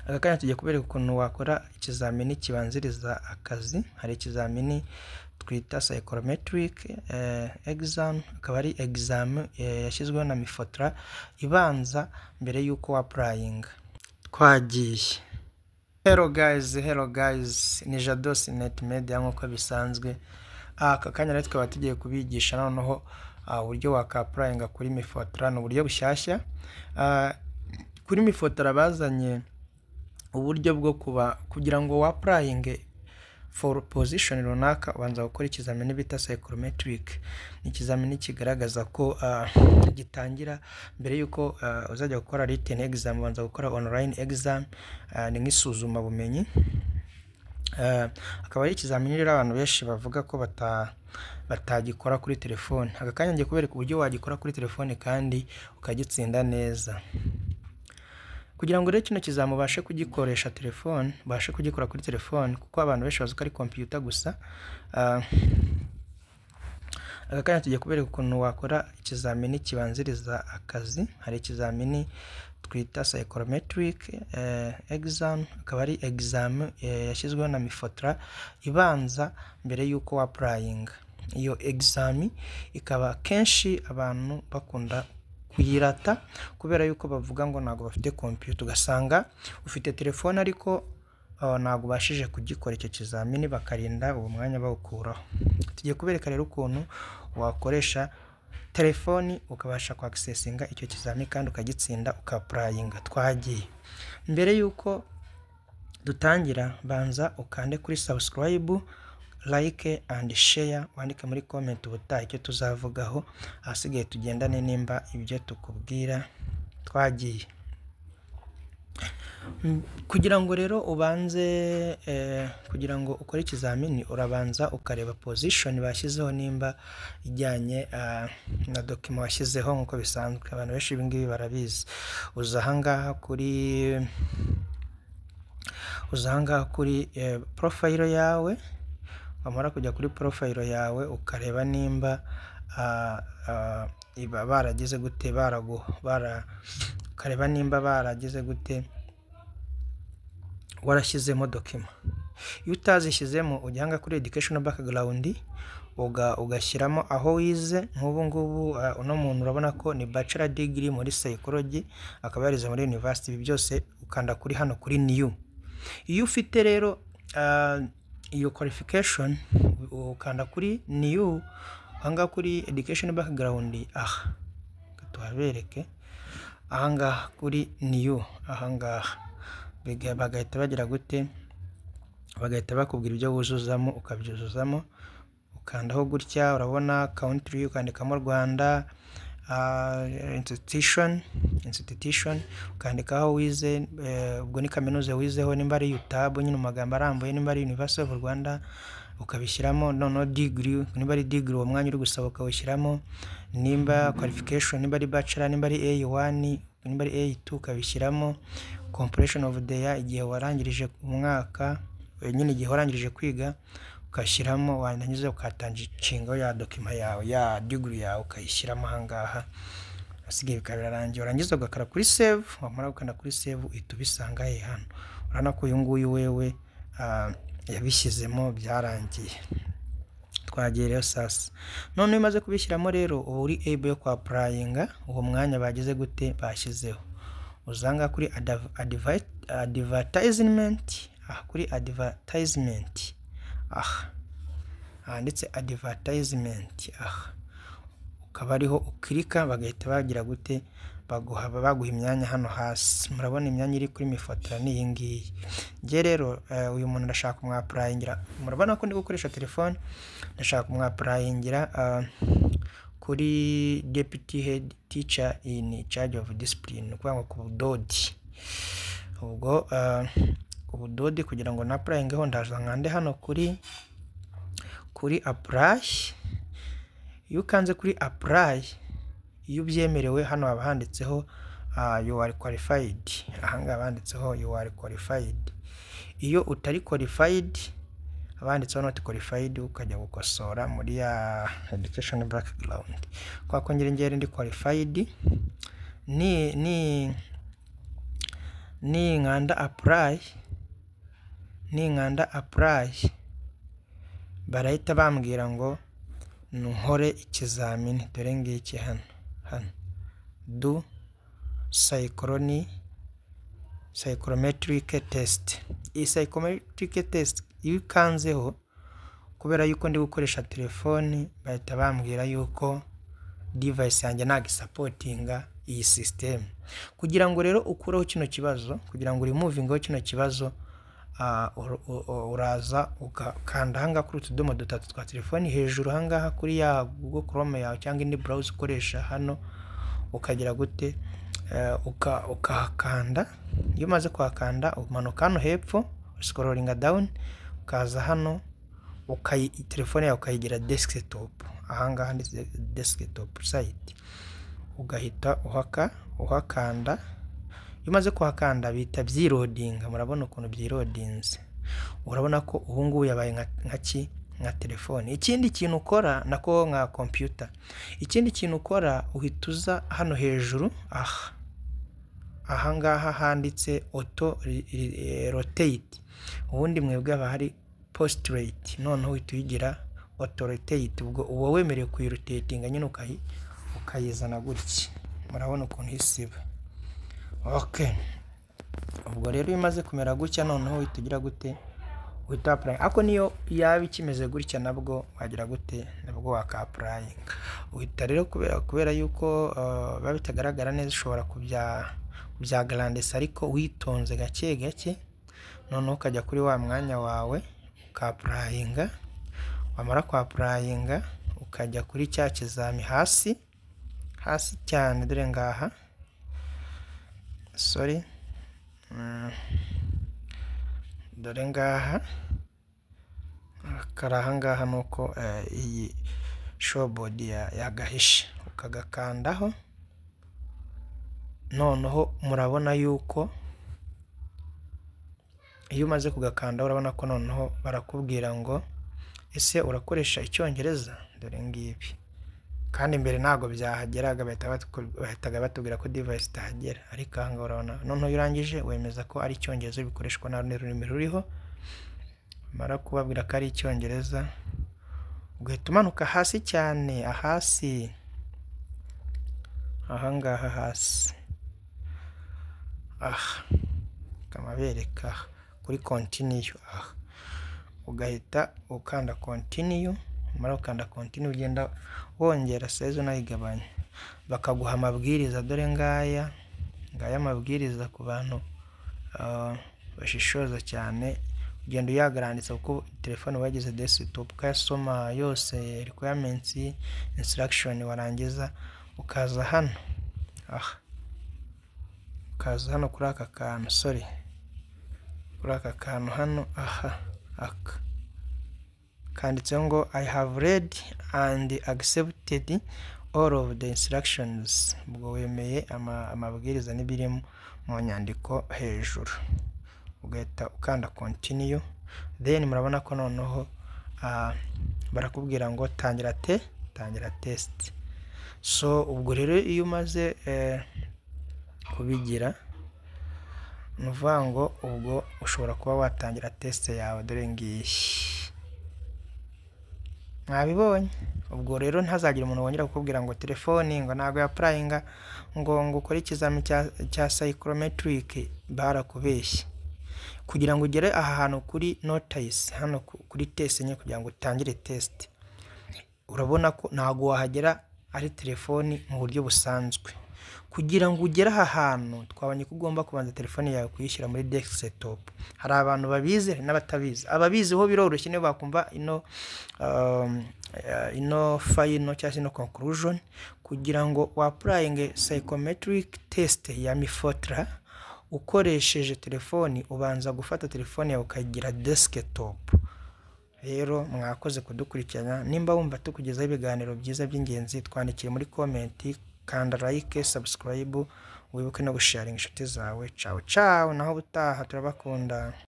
Aka kanya tugiye kubereka ukuntu wakora ikizamini kibanziriza akazi. Hari ikizamini twita psychometric exam, akaba ari exam yashyizweho na MIFOTRA ibanza mbere y'uko wa applyinga. Twagiye. Hello guys, hello guys, ni Jados Net Media nk'uko bisanzwe. Aka kanya rero tukaba tugiye kubigisha noneho uburyo waka applyinga kuri MIFOTRA. Ni uburyo bushyashya. Kuri MIFOTRA bazanye uburyo bwo kuba kugira ngo wa applyinge for position runaka, ubanza gukora ikizamini bita psychometric. Ni ikizamini kigaragaza ko gitangira mbere y'uko uzajya gukora written exam, ubanza gukora online exam, ni nk'isuzumabumenyi. Akaba ari ikizamini rero abantu benshi bavuga ko batagikora kuri telefone. Aka kanya ngiye kubereka uburyo wagikora kuri telefone kandi ukagitsinda neza. Kugira ngo rero kino kizami ubashe kugikoresha telefone, ubashe kugikora kuri telefone, kuko abantu benshi bazi ko ari computer gusa. Aka kanya tugiye kubereka ukuntu wakora ikizamini kibanziriza akazi. Hari ikizamini twita psychometric exam, akaba ari exam yashyizweho na MIFOTRA ibanza mbere y'uko wa applyinga. Iyo exam ikaba kenshi abantu bakunda kuyirata kubera yuko bavuga ngo ntabwo bafite computer, ugasanga ufite telefone ariko ntabwo ubashije kugikora icyo kizamini, bakarinda uwo mwanya bawukuraho. Tugiye kubereka rero ukuntu wakoresha telefoni ukabasha kwa accessinga icyo kizamini kandi ukagitsinda, uka applyinga. Twagiye. Mbere y'uko dutangira, banza ukande kuri subscribe, like and share, wandike muri comment ubutaha icyo tuzavugaho, ahasigaye tugendane nimba ibyo tukubwira. Twagiye. Kugira ngo rero ubanze kugira ngo ukore ikizamini, urabanza ukareba position bashyizeho nimba ijyanye na document washyizeho. Nk'uko bisanzwe, abantu benshi ibi ngibi barabizi. Uza ahangaha kuri profile yawe, wamara kujya kuri profile yawe ukareba nimba iba baragize gute, baragu bara ukareba nimba baragize gute, warashyizemo document. Iyo utazishyizemo, ujya ahangaha kuri educational background, ugashyiramo aho wize. Nk'ubu ngubu uno muntu urabona ko ni bachelor degree muri psychology, akaba yarize muri university. Ibi byose ukanda kuri hano kuri new. Iyo ufite rero iyo qualification, ukanda kuri new ahangaha kuri education background. Aha reka tuhabereke, ahangaha kuri new, ahangaha bagahita bagira gute? Bagahita bakubwira ibyo wuzuzamo, ukabyuzuzamo. Ukandaho gutya, urabona country, ukandikamo Rwanda, institution ukandikaho wize, ubwo ni kaminuza wizeho, nimba ari UTAB nyine mu magambo arambuye, nimba ari University of Rwanda ukabishyiramo. Noneho degree, nimba ari degree uwo mwanya uri gusaba ukawushyiramo, nimba qualification, nimba ari bachelor, nimba ari A1, nimba ari A2 ukabishyiramo, completion of the year, igihe warangirije umwaka nyine, igihe warangirije kwiga ugashyiramo. Warangiza ukattachingaho ya document yawe, ya degree yawe, ukayishyiramo ahangaha, asigaye bikaba birarangiye. Warangiza ugakora kuri save. Wamara gukanda kuri save, uhita ubisanga he? Hano. Urabona ko uyu nguyu wewe yabishyizemo, byarangiye. Twagiye rero sasa. None iyo umaze kubishyiramo rero, uba uri able yo kwa applyinga uwo mwanya bagize gute, bashyizeho. Uzanga kuri advertisement, aha kuri advertisement, aha handitse advertisement, aha ukaba ariho uclicka, bagahita bagira gute? Baguha imyanya hano hasi. Murabona imyanya iri kuri MIFOTRA ni iyi ngiyi. Njye rero uyu muntu ndashaka kumwa applyingira. Murabona ko ndi gukoresha telefone. Ndashaka kumwa applyingira kuri deputy head teacher in charge of discipline, ni ukuvuga ngo ku budodi. Ubwo ubudodi, kugira ngo na applyingeho, ndaza nkande hano kuri apply. Iyo ukanze kuri apply, iyo ubyemerewe, hano haba handitseho "You are qualified". Ahangaha haba handitseho "You are qualified". Iyo utari qualified, haba handitseho "Not qualified", ukajya gukosora muri ya education background. Kwa ko ngere ndi qualified, ni Ninkanda apply, ninkanda apply, barahita bambwira ngo nkore ikizamini. Dore ngiki hano, hano do psychometric test. Iyi psychometric test iyo ukanzeho, kubera yuko ndi gukoresha telefoni, bahita bambwira yuko device yanjye ntabwo isupportinga iyi system. Kugira ngo rero ukureho kino kibazo, kugira ngo uremovingeho kino kibazo, uraza ugakanda ahangaha kuri utudomo dutatu twa telefoni hejuru ahangaha kuri ya Google Chrome yawe cyangwa indi browser ukoresha hano, ukagira gute? Ukahakanda. Iyo umaze kuhakanda, umanuka hano hepfo, scrolling down, ukaza hano, telefone yawe ukayigira desktop, ahangaha handitse desktop site, ugahita uhakanda. Iyo umaze kuhakanda bihita byiloadinga. Murabona ukuntu byiloadinze. Urabona ko ubu ngubu yabaye nka ki? Nka telefone. Ikindi kintu ukora, nako nka computer, ikindi kintu ukora, uhita uza hano hejuru aha, ahangaha handitse auto rotate. Ubundi mwebwe haba hari portrait, noneho uhita uyigira auto rotate. Ubwo uba wemerewe kuyirotatinga nyine, ukayizana gutya. Murabona ukuntu isiba. Okay, ubwo rero iyo imaze kumera gutya, noneho uhita ugira gute? Uhita applyinga. Ariko niyo yaba ikimeze gutya, nabwo wagira gute? Nabwo waka-applyinga. Uhita rero, kubera yuko biba bitagaragara neza, ushobora kubyagarandisa ariko witonze gake gake, noneho ukajya kuri wa mwanya wawe uka-applyinga. Wamara kwa-applyinga, ukajya kuri cya kizami hasi hasi cyane, dore ngaha, sorry, dore ngaha kari ahangaha, nuko iyi showboard yagahishe, ukagakandaho. Noneho murabona yuko iyo umaze kugakandaho, urabona ko noneho barakubwira ngo ese urakoresha Icyongereza? Dore ngibi. Kandi mbere ntabwo byahageraga, bahitaga batubwira ko device itahagera, ariko aha ngaha urabona. Noneho iyo urangije, wemeza ko ari Icyongereza bikoreshwa, nta rundi rurimi ruriho. Mara kubabwira ko ari Icyongereza, ugahita umanuka hasi cyane, hasi aha ngaha hasi aha, kamabereka kuri continue aha, ugahita ukanda continue. Umara gukanda continue, ugenda wongera size unayigabanya, bakaguha amabwiriza. Dore ngaya, ngaya amabwiriza ku bantu bashishoza cyane. Ugenda uyagaranditsa kuko telefone wagize desktop, ukayasoma yose, requirements, instruction. Warangiza ukaza hano aha, ukaza hano kuri aka kantu, sorry, kuri aka kantu hano aha, aka kanditseho ngo "I have read and accepted all of the instructions". Ubwo wemeye amabwiriza n'ibiri mu nyandiko hejuru, ugahita ukanda continue. Then murabona ko noneho barakubwira ngo tangira test. So ubwo rero iyo umaze kubigira, ni ukuvuga ngo ubwo ushobora kuba watangira test yawe. Dore ngiyi, mwabibonye. Ubwo rero ntazagire umuntu wongera kukubwira ngo telefoni ngo ntabwo ya-applyinga ngo ukore ikizami cya psychometric. Barakubeshye. Kugira ngo ugere aha hantu kuri notice, hano kuri test nyine, kugira ngo utangire test, urabona ko ntabwo wahagera ari telefoni mu buryo busanzwe. Kugira ngo ugere aha hantu, twabonye ko ugomba kubanza telefone yawe kuyishyira muri desktop. Hari abantu babizi, hari n'abatabizi. Ababizi ho biroroshye, niyo bakumva ino final cyangwa se ino conclusion. Kugira ngo wa-applyinge psychometric test ya MIFOTRA ukoresheje telefoni, ubanza gufata telefone yawe ukayigira desktop. Rero mwakoze kudukurikirana. Nimba wumva tukugezaho ibiganiro byiza by'ingenzi, twandikire muri comment, kanda like, subscribe, wibuke no gusharinga inshuti zawe. Ciao ciao, naho ubutaha, turabakunda.